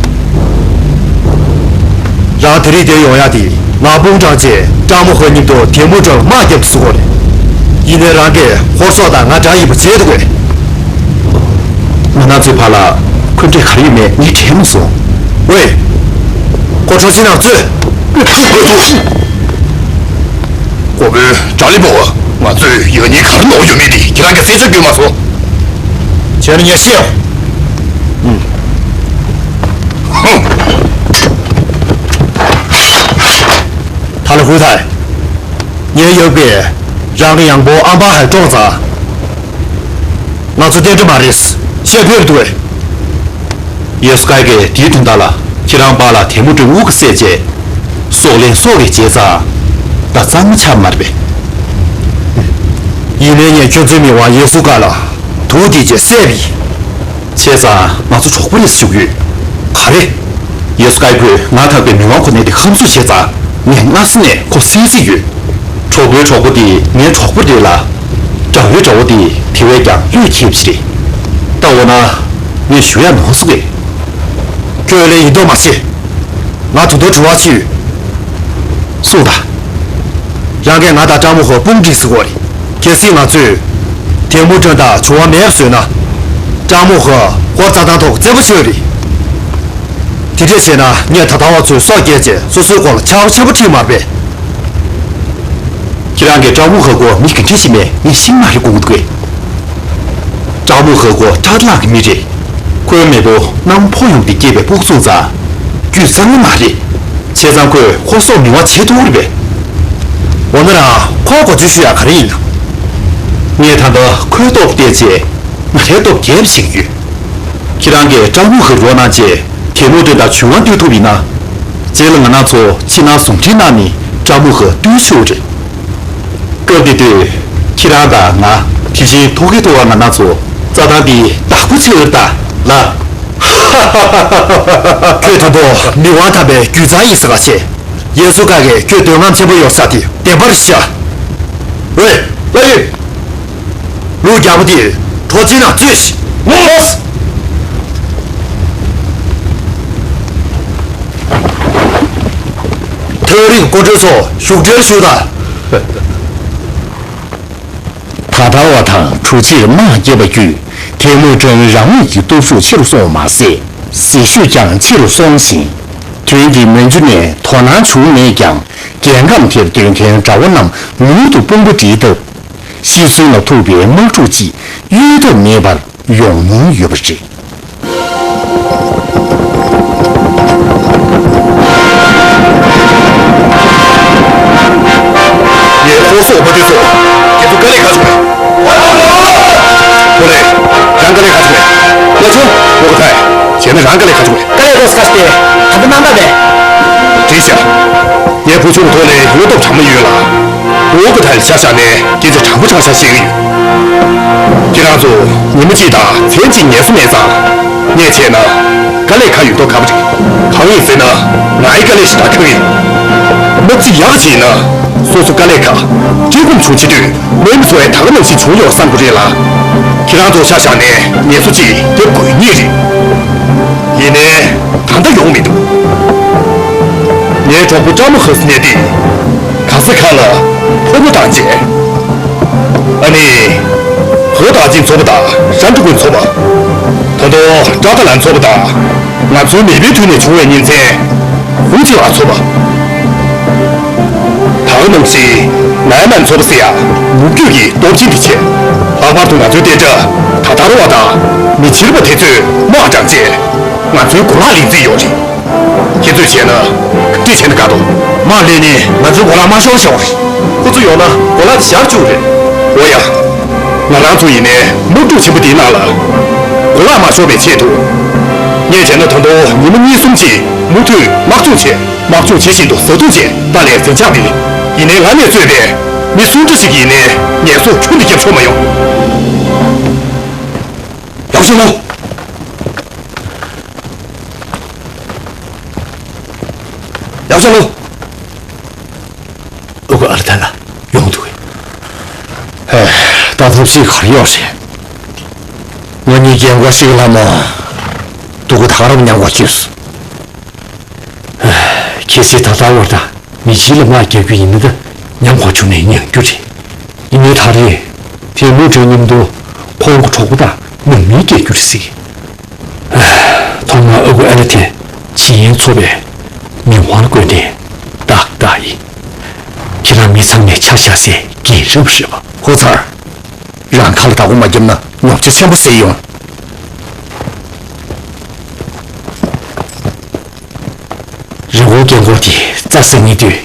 རང་དེ་རིང་འདིར་ཡོང་ཡ་དེ་ང་དཔུང་དྲངས་བྱས་ཀྲང་མོ་ཧོ་མཉམ་དུ་ཐེ་མུ་ཀྲང་དམག་རྒྱབ་ཏུ་བཟོ་དགོས་རེད། ཡིན་ནའི་རང་གིས་ཧོར་སོག་དང་ང་འདྲ་ཡིན་པ་བརྗེད་ཐུབ་དགོས། ང་རང་ཚོའི་བར་ལ་འཁོན་འགྲས་ག་རེ་ཡོད་མེད་ངས་དྲན་མ་སོང་། ཝེ། ཁོ་ཁྲོ་ཆུའི་ནང་བཙོས། ཁོ་བོས་ཀྲ་ལི་པོ། ང་ཚོས་ཡང་སྙིང་ག་རེ་ནོར་ཡོད་མེད་དེ་ཁྱེད་རང་གིས་གསལ་ཆ་བསྐྱོན་མ་སོང་། བྱས་ན་ངས་ཤེས་ཡོད། ཧུམ། ད་ལ་ཧུ་ཐའི། ངའི་ཡབ་ཀྱིས་རང་གི་ཡང་པོ་ཨམ་པ་ཧའི་བཀྲོངས་ཙང་། ང་ཚོ་གཏན་འདྲ་མ་རེད། བཤད་ཕོད་འདུག་གས། ཡེ་སུ་ཀའི་གིས་དེའི་དོན་དག་ལ་ཁྱེད་རང་པཱ་ལགས་དེ་མུ་ཏིག་དབུ་གུ་བསད་བྱས། སྲོག་ལན་སྲོག་གི་བྱས་ཙང་། ད་གཙང་མ་ཆགས་མ་རེད་པས། ཡིན་ནའི་ངས་ཁྱོད་ཚོའི་མི་དབང་ཡེ་སུ་ཀ་ལ་དུག་འདི་བྱས་བསད་པ་ཡིན། བྱས་ཙང་ང་ཚོ་གྲོགས་པོ་རེད་ཞུ་གི་ཡོད། ག་རེ། ཡེ་སུ་ཀའི་ཁོས་ང་ཐག་པའི་མི་དབང་ཁོ་ནའི་དེ་ཧམ་བཟུང་བྱས་ཙང་ངས་སྔ་ས་ནས་ཁོ་བསད་རྩིས་ཡོད། གྲོགས་པོའི་གྲོགས་པོ་དེ་ངའི་གྲོགས་པོ་རེད་ལ། དགྲ་བོའི་དགྲ་བོ་དེ་དེ་བས་ཀྱང་བློས་འཁེལ་བ་ཞིག་རེད། ད་འོ་ན། ངས་ཞུ་ཡ་ནོར་སོང་གས། ཁྱོད་ལས་ཡིན་མདོག་མ་བྱེད། ང་ད་དུང་དྲི་བ་ཅིག་ཡོད། གསུངས་དང་། རང་གིས་ང་དང་ཀྲང་མོ་ཧོ་དཔུང་སྒྲིག་ཟེར་གོ་རེད། གལ་སྲིད་ང་ཚོས་ཐེ་མུ་ཀྲང་དང་བྱུང་བ་མེད་པ་བཟོས་ན། ཀྲང་མོ་ཧོ་ཧོར་རྩྭ་ཐང་ཐོག་རྩེད་པོ་ཆོད་རེད། དེ་འདྲས་བྱས་ན་ངས་ད་ལྟ་བ་ཚོའི་སྲོག་བསྐྱལ་བྱས་སོ་སོའི་མགོ་ལ་ཆར་པ་ཆེན་པོ་ཁྲིད་མ་རེད་པས། ཁྱེད་རང་གིས་ཀྲང་མོ་ཧོ་ཁོ་མི་ག་འདྲས་ཞིག་མེད་ངས་ཤེས་མ་རེད་དགོངས་འདུག་གས། ཀྲང་མོ་ཧོ་ཁོ་སྐྲག་སྣང་གི་མི་རེད། ཁོའི་མེས་པོ་གནམ་ཕོ་ཡོང་སྟེ་སྐྱེས་པའི་ཕྲུ་གུ་སོང་ཙང་། རྒྱུད་གཙང་མ་མ་རེད། བྱས་ཙང་ཁོས་ཧོར་སོག་མི་དབང་བྱེད་ཐུབ་རེད་པས། འོ་ན་རང་ཁོ་གོ་ཆོད་ཞུ་ཡ་ག་རེ་ཡིན་ནམ། ངས་ད་ལྟ་ཁོའི་སྟོབས་བལྟས་བྱས་ང་རའི་སྟོབས་རྒྱས་པ་བྱེད་ཀྱི་ཡོད། ཁྱེད་རང་གིས་ཀྲང་མོ་ཧོ་རོགས་གནང་བྱས་ཐེ་མུ་ཀྲང་དང་བྱུང་བ་བསྟུན་ཐུབ་ཡིན་ན། རྗེས་ལ་ང་རང་ཚོ་ཕྱི་ནང་ཟུང་འབྲེལ་གནང་ནས་ཀྲང་མོ་ཧོ་བཏུལ་ཆོག་རེད། སྐབས་དེ་དུས་ཁྱེད་རང་དང་ང་། དེ་བཞིན་ཐོག་ཁའི་ཐོག་ང་རང་ཚོ་རྩྭ་ཐང་འདིའི་བདག་པོ་བྱེད་འོས་ད་ལ། ཁྱོད་ད་དུང་མི་དབང་དམ་པའི་རྒྱུད་གཙང་ཡིན་ཟེར་བ་བྱས། ཡེ་སུ་ཀ་གིས་ཁྱོད་འདོད་རྔམ་ཆེན་པོ་ཡོད་ས་དེ་བདེན་པར་ཤ། ཝེ། ལགས་ཡོད། ལུག་རྒྱལ་པོ་དེ་གྲོ་ཆུའི་ནང་བཙོས་ཤིག་ངོ་། ཐག་རིང་སྐུ་མགྲོན་ཚོ་བཞུགས་གྲལ་ཞུགས་དང་། ད་ལྟ་བ་དང་གྲོ་ཆུར་དམག་བརྒྱབ་པ་བརྒྱུད་ཐེ་མུ་ཀྲང་རང་ངོས་ཀྱི་སྟོབས་ཤུགས་ཆེ་རུ་སོང་བ་མ་ཟད། ཟིལ་ཤུགས་ཀྱང་ཆེ་རུ་སོང་ཞིང་། དོན་འདི་མན་ཇུ་ནས་དོ་སྣང་བྱུང་མེད་ཀྱང་རྒྱལ་ཁམས་དེར་སྡོད་མཁན་དགྲ་བོ་རྣམས་མྱུར་དུ་དཔུང་པ་སྒྲིལ་སྟབས། ཤི་གསོན་ལ་ཐུག་པའི་དམག་འཁྲུག་ཅིག་གཡོལ་ཐབས་མེད་པར་ཡོང་མྱོང་ཡོད་པ་རེད། ངས་ཧོར་སོག་དམག་སྡེ་ཚོ་ཁྱེད་ཚོ་དཀའ་ལས་ཁག་བྱུང་བས། ཧོ་ལེ། རང་དཀའ་ལས་ཁག་བྱུང་བས། ལ་ཆུ། ལོ་ག་ཐའི། བྱས་ན་རང་དཀའ་ལས་ཁག་བྱུང་བས། དཀའ་ལས་རོགས་ཁ་སྟེ། ད་ལྟ་གནང་ད་པས། བྲིས་ཤག་ངས་བུ་ཆུང་ཐོག་ནས་ཡོང་སྟོབས་དྲང་མོ་ཡོད་ལ། ལོ་ག་ཐའི་ཤ་ཤ་ནས་སྐད་ཆ་དྲང་པོ་དྲང་བཞག་བཤད་ཀྱི་ཡོད། ཁྱེད་རང་ཚོ་ཉིན་མོ་གཅིག་དང་མཚན་གཅིག་ཉལ་ས་མེད་ཙང་། ངས་བྱས་ན། དཀའ་ལས་ཁག་ཡོད་མདོག་ཁ་པོ་རེད། གང་ཡིན་ཟེར་ན། ང་ཡི་དཀའ་ལས་ཞེ་དྲག་ཁག་གི་ཡིན། དམག་སྤྱི་ཡག་ཅིག་ཡིན་ན། སོ་སོ་དཀའ་ལས་ཁག་བཀྲེས་སྐོམ་བྱུང་བྱེད་དུས་མེ་མི་ཚོ་བས་ད་ག་ནང་བཞིན་བྱུང་ཡོང་བསམ་དགོས་རེད་ལ། ཁྱེད་རང་ཚོ་ཤ་བཞག་ནས་ངལ་གསོ་ཅིག་རྒྱབ་དགོས་ངེས་རེད། ཡིན་ནའི་ད་ལྟ་ཡོང་མི་འདུག་ངའི་གྲོགས་པོ་ཀྲ་མོ་ཧ་སི་ནས་ཏི། ག་ས་ག་ལ་ཕོ་མོ་དང་བཅས། ཨ་ནི། ཧོ་དག་ཅིང་ཚོ་པ་དང་ཧྲན་ཀྲུ་ཀུན་ཚོ་པ། ད་དུང་ཀྲ་ཏ་ལན་ཚོ་པ་དང་། ང་ཚོའི་མེས་པོའི་དུས་ནས་བྱུང་བའི་གཉེན་ཚན། ཧུང་ཚི་ལ་ཚོ་པ། ད་ག་ནང་བཞིན་ནའི་མན་ཚོ་པ་ཟེར་ཡ། མུ་ཁྱུད་ཀྱི་སྟོབས་ཆེན་དེ་བྱས། ལྷག་པར་དུ་ང་ཚོའི་བསྟན་དགྲ་ད་དར་བ་དང་མི་ཕྱིར་པ་དེ་ཚོས་དམག་དྲངས་རྗེས། ང་ཚོའི་གོ་ལག་ལེན་རྩིས་ཡོད་རེད། ཁྱེད་ཚོས་བྱས་ན་ག་འདྲ་བྱས་ན་དགའ་འདུག་དམག་ལས་ནས་ང་ཚོའི་གོ་ལག་དམར་ཤོག་ཤོག་རེད། ཁོ་ཚོ་ཡོང་ན་གོ་ལག་དེ་ཞར་བཅུག་རེད། འོ་ཡ། ང་རང་ཚོ་ཡིན་ནའི་དམག་འཁྲུག་ཆེན་པོ་འདིའི་ནང་ལ་གོ་ལག་མ་ཤོར་བའི་ཆེད་དུ། ངས་བྱས་ན་ད་དུང་ཉི་མ་གཉིས་གསུམ་ཅིག་མུ་མཐུད་དམག་སྦྱོང་བྱས། དམག་སྦྱོང་བྱེད་བཞིན་དུ་བཟའ་བཏུང་བྱས། ཏཱ་ལའི་ཟིང་ཆ་མེད། ཡིན་ནའི་ང་ནས་གཙོས་པའི་མི་སུ་འདྲ་ཞིག་ཡིན་ནའི་ངལ་གསོ་ཁྱོན་ནས་རྒྱབ་ཆོག་མ་ཡོང་། ཡག་ཤོས་ལོ། ཡག་ཤོས་ལོ། ཨོ་ཁུ་ཨ་ལ་ཐ་ལ་ཡོང་འདུག་གས། ཧེ། ད་ ད་ཐབས་ཤེས་ག་རེ་ཡོད་རེད། ང་གཉིས་རྒན་གོག་ཞིག་ལ་མ། སྡུག་གུ་ད་རབ་མཉམ་གོ་བཅོས་སོང་། གལ་སྲིད་ད་ལྟ་བར་དུ་མི་གཅིག་ལ་དམག་རྒྱག་རྒྱུ་ཡིན་ན། ད་མཉམ་གོ་བཅུག་ནས་ཉན་རྒྱུ་རེད། ཡིན་ནའི་ད་རེས་ཐལ་མོ་སྒྲོན་མཉམ་དུ་ཁོང་གི་གྲོགས་པོ་དང་ནང་མི་རྒྱག་རྒྱུ་རེད་ཟེར། ཐོག་མར་ཨ་ཁུ་ཨ་ལ་ཐེ་ཇི་ཡན་ཚོ་བའི་མི་དབང་བསྐོས་ནས་ཏག་ཏག་ཡིན། ཁྱེད་རང་མི་ཚང་མས་ཆ་བཞག་སའི་རྒན་རབས་རེད་པ། ཧོ་ཚར། རང་ཁ་ལ་བདག་པོ་མ་བརྒྱབ་ན་ཉོབ་ཆ་ཆེན་པོ་ཟེར་ཡོང་། རི་བོ་རྒན་འཁོགས་དེ་རྩྭ་ཟ་ཉེ་དུས་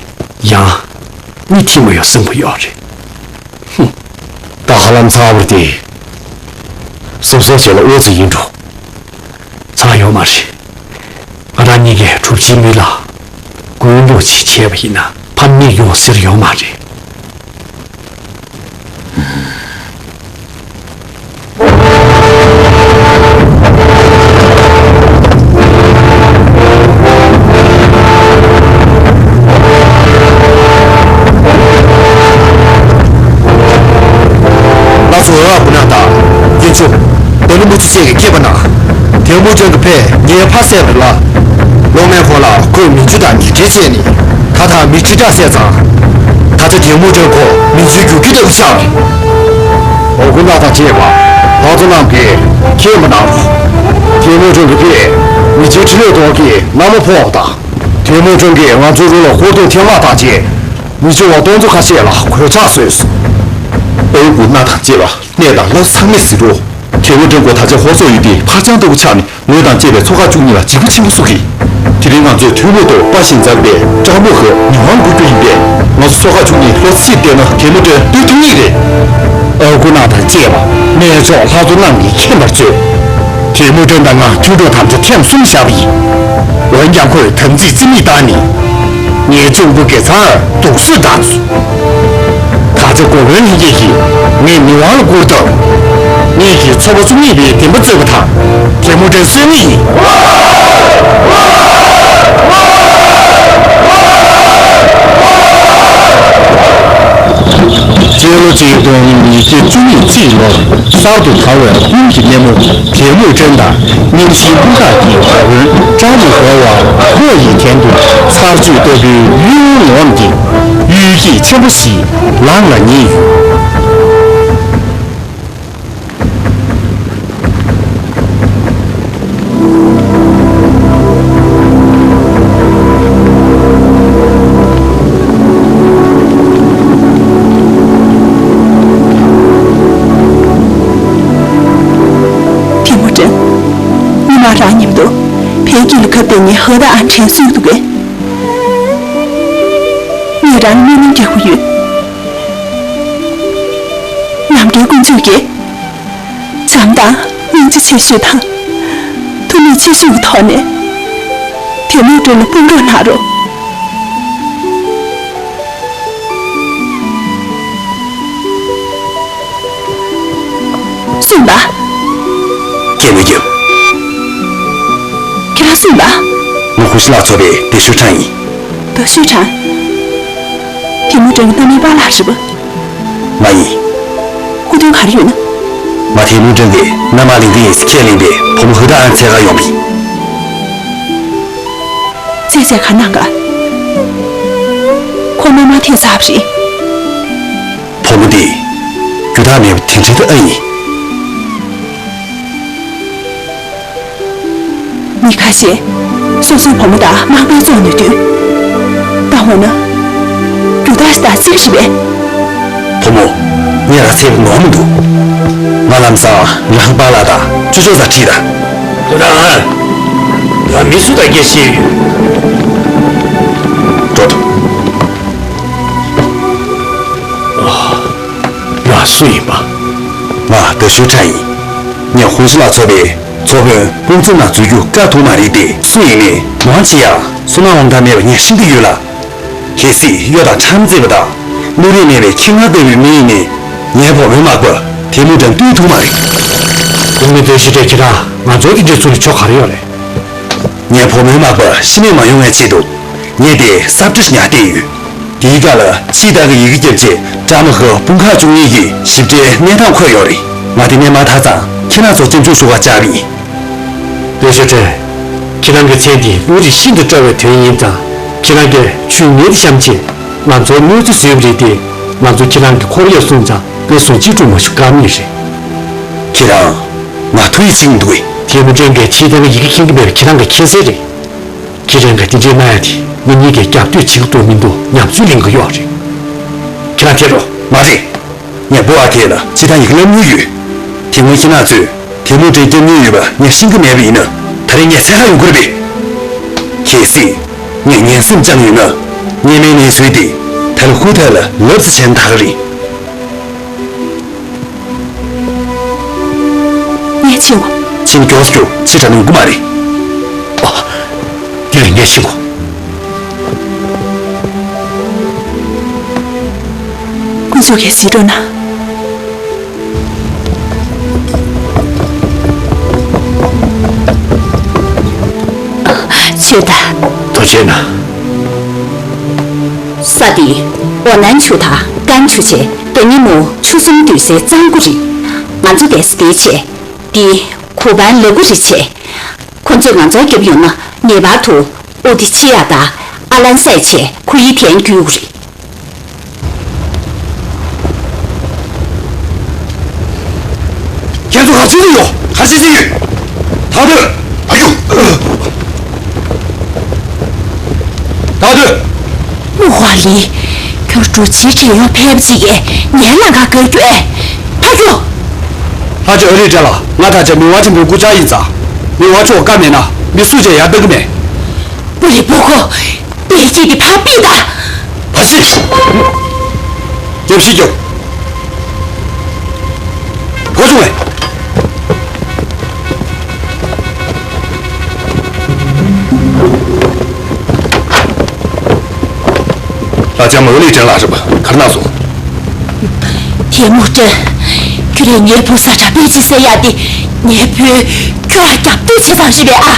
ཡང་མི་ཐིག་མ་ཡོང་སྲིན་པོ་ཡོད་རེད། ཧུམ། ད་ཧ་ལམ་ཚར་བ་རེད་དེ། སོ་སོ་བྱས་ལ་ཨོ་ཙི་ཡིན་འགྲོ། ཚར་ཡོད་མ་རེད། ང་རང་གཉིས་ཀས་གྲུབ་ཆའི་མི་ལ་གུས་བཀུར་ཅིག་བྱས་པ་ཡིན་ན་ཕམ་ཉེས་ཡོང་ཟེར་ཡོད་མ་རེད། ལགས་སོ། འོ་ཨ་ཁུ་ནག་ཐང་། དབྱིན་ཆུ། དོ་ནུ་མུ་ཆུ་བཅས་ཀྱིས་མཁྱེན་པ་ན། ཐལ་མོ་སྒྲོན་གྱི་ཕས་ངའི་ཕ་བསད་པ་རེད་ལ། སློབ་མའི་ཁོང་ལ་ཁོས་མི་རྒྱུ་དང་ཉེས་འབྲེལ་བྱས་ནས་ད་ཐག་མི་ཁྲི་ཕྲག་བསད་ཙང་། ད་ཆ་ཐལ་མོ་སྒྲོན་ཁོ་མི་རྒྱུའི་རྒྱུ་རྐྱེན་ལྟ་བུ་ཆགས་རེད། འོ་ཨ་ཁུ་ནག་ཐང་བཅས་པ་ལྷ་མཚོ་རྣམས་ཀྱིས་མཁྱེན་པ་ན། ཐལ་མོ་སྒྲོན་གྱི་ཕས་མི་རྒྱུའི་ཁྲི་ལོད་ཐོག་གི་མནའ་མ་ཕོག་པ་དང་། ཐལ་མོ་སྒྲོན་གྱིས་ང་ཚོའི་རུ་ལ་ཧོར་གདོང་ཐེངས་མང་བཏང་རྗེས། མི་རྒྱུ་བ་སྟོང་ཚོ་ཁ་ཤས་ལ་གོད་ཆག་བཟོས་སོང་། ཨ་ཁུ་ནག་ཐང་བཅས་པ་གནས་དང་བླ་ཚང་མས་གཟིགས་རོགས། ཐལ་མོ་སྒྲོན་ཁོ་ད་ཆ་ཧོར་སོག་ཡུལ་དེའི་ཕར་འགྱངས་ལྟ་བུ་ཆགས་ནས། ངོས་དང་བཅས་པའི་ཚོ་ཁག་བཅུ་གཉིས་ལ་འཇིགས་པ་ཆེན་པོ་བཟོ་གི། དེ་རིང་ང་ཚོས་ཐུན་མོང་ཐོག་དཔའ་ཞིང་མཛངས་པའི་སྤྲང་པོ་ཧོར་མི་དབང་བསྐོ་རྒྱུ་ཡིན་པས། ང་ཚོ་ཚོ་ཁག་བཅུ་གཉིས་ལོ་གཅིག་བསྡད་ན་ཐལ་མོ་སྒྲོན་བཏུལ་ཐུབ་ངེས་རེད། ཨ་ཁུ་ནག་ཐང་བཅས་པ་གནས་མཆོག་ལྷ་མཚོ་རྣམས་ཀྱིས་མཁྱེན་པར་མཛོད། ཐལ་མོ་སྒྲོན་དང་ང་ཐུག་འཕྲད་དམ་བཅའ་ཐེངས་གསུམ་བཞག་པ་ཡིན། འོན་ཀྱང་ཁོས་དམ་ཚིག་རྩིས་མེད་བཏང་ནས། ངའི་གཅུང་པོ་དགེ་ཚང་ལ་སྡུག་གསོད་བཏང་སོང་། ད་ཆ་གོ་བོན་ལྷན་རྒྱས་ཀྱིས་ངའི་མི་དབང་ལ་བཀུར་ཐབས། ངེད་ཀྱིས་ཚོ་པ་བཅུ་གཉིས་པའི་བདེན་པ་རྩོད་པ་དང་། ཐལ་མོ་སྒྲོན་གསོད་ངེས་ཡིན། སྤྱི་ལོ་ཆིག་སྟོང་ཉིས་བརྒྱ་བཅུ་གཉིས་རྩིས་ལོར་གསར་དུ་དར་བའི་ཧུན་གྱི་སྣེ་མོ་ཐལ་མོ་སྒྲོན་དང་། རྙིང་ཞིང་སྤུངས་ཐང་གི་གོ་བོན་སྤྲང་པོ་ཧོར་བ་ཧོ་ཡི་གན་དུ་ཚར་གཅོད་ལྟ་བུའི་གཡུལ་ངོམ་གྱི་གཡུལ་འགྱེད་ཆེན་པོ་ཞིག་ལངས་ལ་ཉེ་ཡོད། ཐལ་མོ་སྒྲོན། ཉི་མ་རང་མཉམ་དུ་བལ་གྱི་ལུ་ཁབ་དེ་ཉེ་ཧོ་ད་ཨན་དྲན་གསོས་འདུག་གས། ངས་རང་ལ་སྨོན་ལམ་རྒྱག་གི་ཡོད། ནམ་མཁའི་ཀུན་སྤྱོད་ཀྱི་བྱམས་དང་སྙིང་རྗེ་ཆེ་ཤོས་དང་ཐུགས་མོས་ཆེ་ཤོས་ཀྱི་ཐོག་ནས་ཐལ་མོ་སྒྲོན་ལ་སྤུན་གྲོགས་གནང་རོགས། སུ་ཡིན་པ། སྐད་མི་རྒྱབ། ཁྱེད་རང་སུ་ཡིན་པ། ང་ཧུ་ཤི་ལགས་ཚོ་པའི་དེ་ཤུ་ཁྲང་ཡིན། ད་ཤུ་ཁྲང་། ཐལ་མོ་སྒྲོན་གྱི་མནའ་མའི་པཱ་ལགས་རེད་པ། ང་ཡིན། སྐུ་དོན་ག་རེ་ཡོད་ན། ང་ཐལ་མོ་སྒྲོན་གྱི་མནའ་མ་ལིན་ཏི་ཡིན་ཟེར་ཁས་ལེན་པའི་བུ་མོ་ཧུ་ད་ཨན་འཚོལ་གར་ཡོང་བ་ཡིན། བཙལ་བཙལ་ག་གནང་ག་ཁོ་མནའ་མ་ཐེབས་ཚར་བ་རེད། བུ་མོ་འདི་རྒྱུ་དག་མེད་པ་དེ་འདྲའི་ཨ་ཡིན། མི་ཁ་ཤས་སོ་སོའི་བུ་མོ་དང་མག་པས་བཙོང་ནུས་དུས། ད་འོ་ན། རྒྱུ་དག་ཞིག་དང་རྩིས་ཀ་རེད་པས། བུ་མོ། ངས་ར་ཚེ་ནོར་མི་འདུག་ང་ལམ་སང་རང་པཱ་ལགས་དང་ཅོ་ཅོ་ས་ཁྲིད་དང་། དོ་དང་། ང་མི་སུ་དང་སྐད་བཤད་ཡོད། འགྲོ་ཐུབ། ང་སུ་ཡིན་པ། ང་དེ་ཤུ་ཁྲང་ཡིན། ངས་ཧུན་ཤི་ལགས་ཚོ་པའི་ཚོ་དཔོན་དཔུང་འཛིན་ནང་འཛུལ་རྒྱུ་བཀག་ཐུབ་མ་རེད་དེ། སུ་ཡིན་ནའི་མང་ཆེ་ཡང་བསོད་ནམས་དབང་ཐང་མེད་པ་ངས་ཤེས་ཀྱི་ཡོད་ལ། གལ་སྲིད་གཡོ་དང་ཁྲམ་རྩེད་པ་དང་བློ་རིག་མེད་པའི་ཁྱི་ང་ལྟ་བུའི་མི་ཡིན་ནའི་ངའི་བུ་མོའི་མག་པ་དེ་མོ་འདྲ་བཏུལ་ཐུབ་མ་རེད། ཁོང་མི་དེ་ཞིག་རེད། ཁྱེད་རང་ང་ཚོ་འདི་འདྲའི་ཚུལ་ལ་ཆོ་ག་རེ་ཡོད་རེད། ངའི་བུ་མོའི་མག་པ་ཤི་རྨས་མ་ཡོང་བའི་ཆེད་དུ་ངས་དེ་སབ་ཁྲི་ཉར་བསྡད་ཡོད། དེའི་སྐབས་ལ་ཕྱིས་བདག་གིས་ཡི་གེ་བརྒྱབ་རྗེས་ཀྲ་མ་ཧི་དཔུང་ཁག་བཅུ་གཉིས་ཀྱི་ཞིབ་ཕྲའི་གནས་སྟངས་འཁོད་ཡོད་རེད། ང་དེ་ནས་མར་ཐར་ཙང་ཁྱེད་རང་ཚོ་སྐྱབས་འཇུག་ཞུ་བར་བཅར་བ་ཡིན། ལྟོས་ཤོག་ཁྲེན། ཁྱེད་རང་གི་མཚན་དེ་བློ་རིག་ཤིན་ཏུ་བཀྲ་བའི་དོན་ཡིན་ཙང་། ཁྱེད་རང་གིས་ཆུ་ངེད་དུ་བཤམས་བྱས་ང་ཚོར་གནོད་འཚེ་བཟོས་པ་རེད་དེ། ང་ཚོ་ཁྱེད་རང་གི་འཁོར་ལོས་བཟུང་ཙང་བོད་བཟུང་ཅི་སྤྲོད་མ་ཞུ་ཀ་མེད་རེད། ཁྱེད་རང་ང་ཐུག་ཡིད་ཆེས་མི་འདུག་གས། ཐེ་མུ་ཅན་གྱིས་ཕྱིས་བདག་གི་ཡི་གེ་མཁྱེན་གྱི་མེད་པ་ཁྱེད་རང་གིས་མཁྱེན་གསལ་རེད། ཁྱེད་རང་གིས་དེ་འདྲའི་གནང་ཡ་དེ་ང་གཉིས་ཀྱིས་རྒྱབ་གཏོད་བྱེད་ཀྱི་འདུག་མི་འདུག་ཉམས་ཚོད་ལེན་གྱི་ཡོད་རེད། ཁྱེད་རང་ཐད་རོགས། མ་རེད། ངས་བུ་ཨ་ཐེ་ལ་ཕྱིས་བདག་ཡི་གེ་བསླབ་མྱོང་ཡོད། དེ་སྔོན་ཁྱེད་རང་ཚོས་དེ་མུ་ཏྲེན་སྐྱོབ་མྱོང་ཡོད་པ་ངས་ཤེས་ཀྱི་མེད་པ་ཡིན་ན། ད་རེས་ངས་འཚོལ་ག་ཡོང་གི་རེད་པས། གལ་སྲིད་ངས་ངན་སེམས་བཅངས་ཡོད་ན། སྔོན་མའི་གནས་ཚུལ་དེ་ད་ལ་ཧུ་ཐ་ལ་ལབ་ཙམ་བྱས་ན་ད་ག་རེད། ངས་ཕྱིན་གོ། ཕྱིན་མགྱོགས་སུ་རྒྱུགས། ཕྱི་དྲགས་ན་ཡོང་གི་མ་རེད། ཨ། དེ་ལས་ངས་ཕྱིན་གོ། དཀོན་མཆོག་གིས་གཟིགས་རོགས་གནང་། ཆོས་དང་། ཐུགས་རྗེ་གནང་། ས་དེ་ཨོ་ནན་ཆུ་དང་ཀན་ཆུ་བྱས་ད་ཉིན་མོ་ཆུ་གསུམ་འདུས་སའི་གཙང་པོ་རེད། ང་ཚོ་བསྡད་ས་དེའི་ཆེད་དེ་གུ་པན་ལ་གུ་རི་བྱས། ཁོ་ཚོས་ང་ཚོར་རྒྱབ་ཡོང་ན་ངེས་པར་དུ་ཨོ་དི་ཆི་ཡ་དང་ཨ་ལན་སའི་ཆེད་ཁོ་ཡི་དན་བརྒྱུད་དགོས་རེད། ཁྱེད་ཚོ་ག་ཚོད་ཡོད། ག་ཚོད་ཡོད། ཐག་དོད། ཨ་ཡོ། ཐག་དོད། མུ་ཧ་ལི། ཁྱོད་འགྲོ་ཆེ་ཁྲིད་ཡོང་ཕེབས་ཅིག་གིས་ངའི་ལང་ཀ་བཀག་རྒྱུ་ཨེ། ཕ་ཁྱོ། ཧ་ཅི་ཨ་རི་ཏྲེ་ལ་ང་ད་ཆ་མི་དབང་ཆེན་པོའི་སྐུ་ཕྱྭ་ཡིན་ཙང་། མི་དབང་མཆོག་བཀའ་མེད་ན་མི་སུ་ཅིག་ཡར་བཏང་གི་མེད། པུ་ལི་པོ་ཁོ། དེ་སྐྱིད་དེ་ཕར་ཕུད་ད། ཕ་སི། རྒྱབ་ཤིག་རྒྱོབ། ཕོ་བྱུང་བས། ལྷ་ལྕམ་ཨོ་ལི་ཀྲན་ལགས་རེད་པ། ག་རེ་གནང་སོང་། ཐེ་མུ་ཀྲན། ཁྱོད་རང་ངའི་བུ་ས་ཁྲ་པེ་ཅི་ཟེར་ཡ་དེ་ངའི་བུས་ཁྱོད་ལ་རྒྱབ་གཏོད་བྱས་ཙང་རེད་པས་ཨ།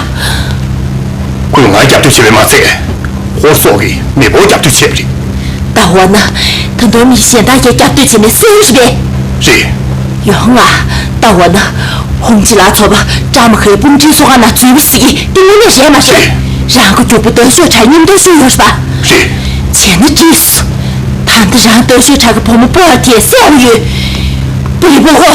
ཁོས་ང་རྒྱབ་གཏོད་བྱས་པས་མ་ཚད། ཧོར་སོག་གིས་མེས་པོར་རྒྱབ་གཏོད་བྱས་པ་རེད། ད་འོ་ན། ད་དུང་མི་གཞན་དག་གིས་རྒྱབ་གཏོད་བྱས་ནས་སེལ་རེད་པས། རེད། ཡོང་ང་། ད་འོ་ན། ཧོང་ཅི་ལ་ཚོ་པ་ཀྲ་མ་ཧེ་དཔུང་སྒྲིག་ཚོགས་ཁང་ནང་འཛུལ་བ་ཟེར་གི་དེ་དངོས་གནས་རེད་མ་རེད། རེད། རང་གི་རྒྱུག་པོ་སྟོབས་ཤུགས་དྲག་མཉམ་སྟོབས་ཤུགས་ཡོད་རེད་པ། རེད། བྱས་ན་འགྲིགས་སོང་། ད་ལྟ་རང་སྟོབས་ཤུགས་དྲག་གི་བུ་མོ་པོ་ཨ་དེ་བསད་དགོས་ཡོད། པུ་ལི་པོ་ཁོ།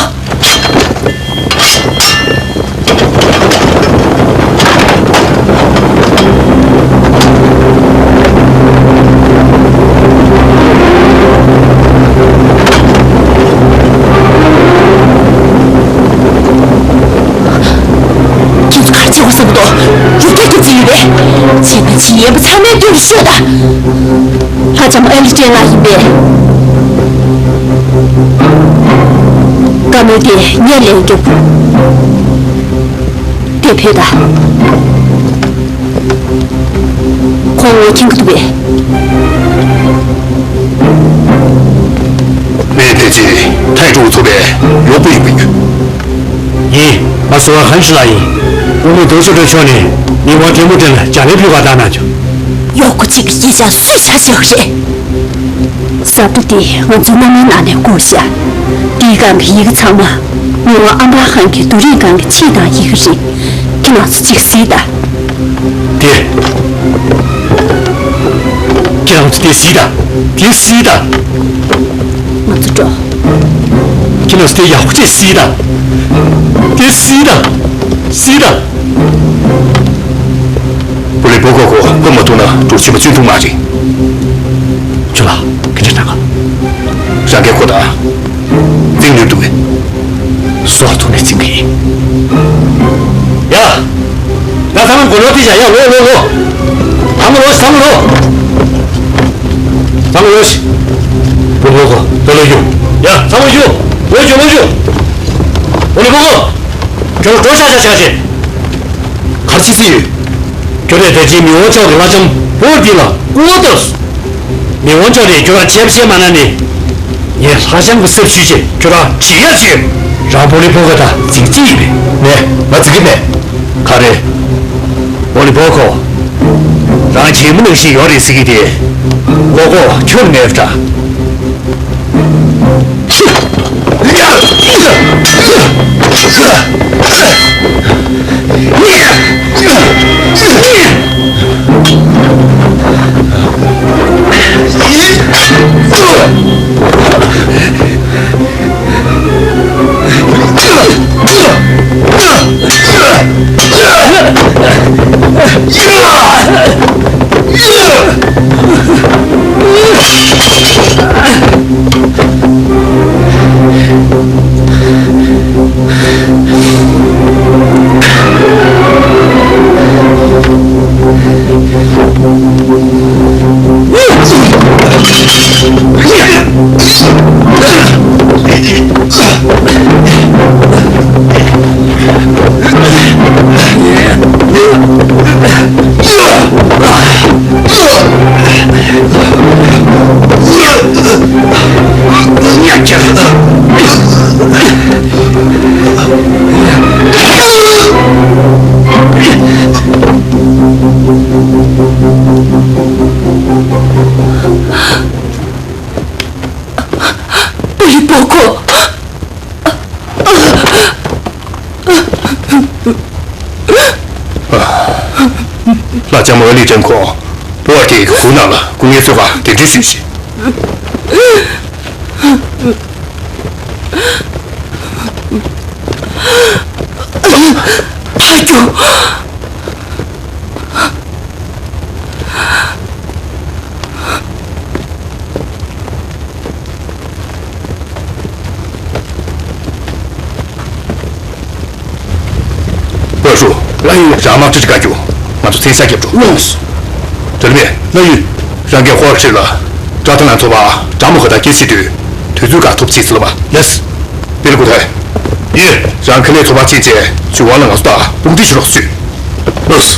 ཁྱེད་ཚོ་ག་རེ་བྱེད་དགོས་བསམ་གྱི་འདུག་རུ་ཁྱེད་ཀྱིས་བརྩིས་ཡོད་པས། བྱས་ན་ཇི་ཡན་པ་ཚང་མའི་མདུན་དུ་ཤོད་ད། ལྷ་ལྕམ་ཨེ་ལི་ཀྲན་ལགས་ཡིན་པས། བཀའ་མོལ་དེ་ངས་ལན་རྒྱོབ། དེ་བོད་ད། ཁོང་ངོ་མཁྱེན་གྱི་འདུག་པས། མེས་དེ་ཚོས་ཐའི་ཀྲུའུ་ཚོ་པའི་གཡོག་པོ་ཡིན་པ་ཡོད། ཡིན། ང་ཟུར་པ་ཧན་ཧྲི་ལགས་ཡིན། དབུ་མའི་ཏོག་ཙམ་འགྲོ་ཕྱོགས་ནས་མི་དབང་ཐེ་མུ་ཏན་ལ་ལྗགས་ལན་ཕུལ་བར་བཏང་གནང་བྱུང་། གཡོག་པོ་གཅིག་གི་སྐད་ཆ་སུས་ཆ་བཞག་རེད། ཟབ་ཏུ་དེ་ང་ཚོའི་མནའ་མའི་ནང་ནས་བསྐུར་བཞག་དེའི་སྒང་གི་ཡི་གེ་ཚང་མ་མི་དབང་ཨམ་བྷ་ཧན་གྱི་རྡོ་རིང་སྒང་གི་ཆས་དང་ཡི་གེ་རེད། ཁྱེད་རང་ཚོ་གཅིག་གཟིགས་དང་། དེ། ཁྱེད་རང་ཚོ་དེ་གཟིགས་དང་། དེ་གཟིགས་དང་། ང་ཚོ་འགྲོ། ཁྱེད་རང་ཚོ་དེ་ཡག་པོ་ཅིག་གཟིགས་དང་། དེ་གཟིགས་དང་། གཟིགས་དང་། པུ་ལི་པོ་ཁོ་ཁོ་ཁོ་མ་ཐུག་ན་འབྲུག་ཆེན་པོ་བཙོན་ཐུག་མ་རེད། ཁྱོད་ལ་ག་འདྲ་གནང་ག་རང་གིས་ཁོ་དང་། འཛིང་ནུས་འདུག་གས། སྲོག་ཐོག་ནས་འཛིང་གི་ཡིན། ཡ། ང་ཚང་མ་མགོ་ལོག་དེ་བྱ་ཡ་ལོ་ལོ་ལོ། ཚང་མ་ལོ་ཚང་མ་ལོ། ཚང་མ་ལོ་ཞིག་པུ་ལི་པོ་ཁོ་ད་ལོ་ཞུ། ཡ་ཚང་མ་ཞུ། ལོ་ཞུ་ལོ་ཞུ། པུ་ལི་པོ་ཁོ། ཁྱོད་ལ་འགྲོ་ཤག་ཤག་ཤག་ཤག་གར་ཅི་སྲིད་ཡོད། ཁྱོད་རས་ད་ཅིའི་མི་དབང་མཆོག་གི་ལྷ་ལྕམ་པོ་འདི་ལ་སྐུར་བ་བཏབ་སོང་། མི་དབང་མཆོག་ནས་ཁྱོད་རང་ཆེ་བཤད་མ་གནང་ནས། ངས་ལྷ་ལྕམ་གྱི་སྲབ་ཞུས་བྱས་ཁྱོད་རང་བྲིས་ཡ་བྱོས། རང་པོ་ལི་པོ་ཁོ་དང་འཛིང་རྩིས་ཡིན་པས། མེད། ང་འཛིང་གི་མེད། ག་རེ། པོ་ལི་པོ་ཁོ། རང་རྗེས་མ་ནང་བཞིན་ཡོད་རེད་ཟེར་གྱི་དེ། ངོ་ལྐོག་ཁྱོད་ངའི་འདྲ། པུ་ལི་པོ་ཁོ། ལྷ་ལྕམ་ཨོ་ལི་ཅན་ཁོང་བོད་དེའི་གུར་ནང་ལ་སྐུ་ངལ་གསོ་བར་གདན་འདྲེན་ཞུས་ཤིག། ཕ་ཁྱོད། པོ་ཧྲུ། ལགས་ཡིན། རང་དམག་ཁྲི་ཁྲི་བཀའ་རྒྱུག། ང་ཚོ་མཚན་ཤག་རྒྱབ་འགྲོ། ལོངས། དྲི་མེད། ལགས་ཡིན། རང་གིས་ཧོར་ཁྲིར་ལ་ཀྲ་ཐ་ལན་ཚོ་པ་ཀྲ་མོ་ཧ་ད་སྐད་ཆེད་དུས་དུས་ཚོད་བཀག་ཐུབ་ཅེས་ཟེར་ལ་བ། ལགས། པེ་ལི་ཀུ་ཐའི། ཡོད། རང་ཁ་ལས་ཚོ་པ་ཁྱེད་ཚོས་ཇུ་ཝང་ལ་ང་ཚོ་དང་དཔུང་སྒྲིག་ཞུ་རོགས་ཞུས། ལགས།